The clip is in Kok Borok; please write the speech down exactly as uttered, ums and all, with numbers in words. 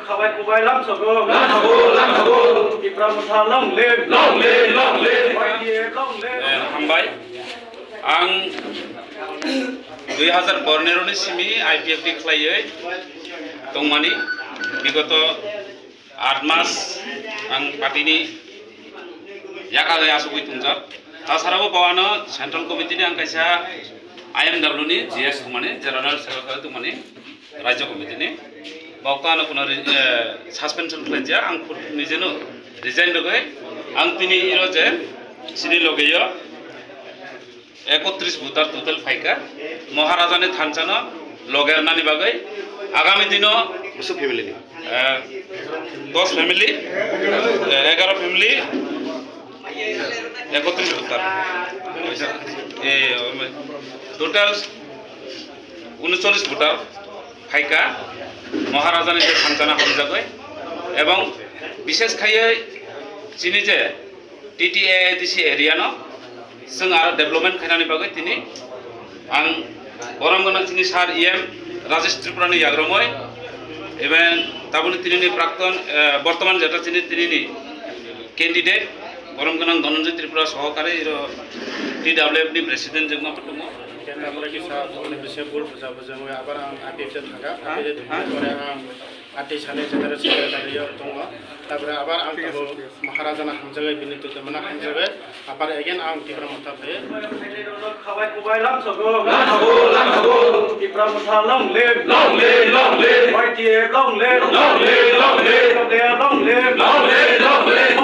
Khabai kubai lamsogo. Lamsogo, lamsogo. Tipra Motha long live. Long live, long live. Y T F long live. Eh, hambai. Ang dui hazar pondro ni simi I P F T khlaiwi tongmani bigoto aat mas ang party ni yakari asugwi tongjak. Tasarabo bo ano Central Committee ni ang kaisa I M W ni G S tongmani, General Secretary tongmani, Rajya Committee ni. Bo okto ano kuno re-, eh, suspension khlaijak, ang khud nijeno resign rwgwi ang tini iro je chini logeyo ekotris voter total phaikha Maharajani thanchano loger nani bagwi. Agami dino Bwswk family ni? Eh, dos family, eh, egaro family, ekotris voter. Eh, total unochollis voter phaikha Maharajani je thanchana hamjagwi, ebong bishesh khaiwi chini je T T A A D C area no chwng aro development khainani bagwi tini ang borom gwnang chini sir E M Rajesh Tripura ni yagromoi, even tabuni tini ni prakton, eh, bortoman jeta chini tini ni candidate borom gwnang Dhananjay Tripura sohokari iro T W F ni president jwngma tongo. Khe tabora kisa boni bisi bul buja bujangwi abar ang I P F T thangkha, I P F T thangkha pore ang Ati sani general secretary yo tongo. Tabra abar ang tabuk Maharajana hamjagwi bini tutemana hamjagwi. Abar again ang Tipra Motha phai. Khabai kubai lamsogo. Lamsogo, lamsogo. Tipra Motha long live. Long live, long live. Y T F long live. Long live, long live. Long live, long live. Long live, long live.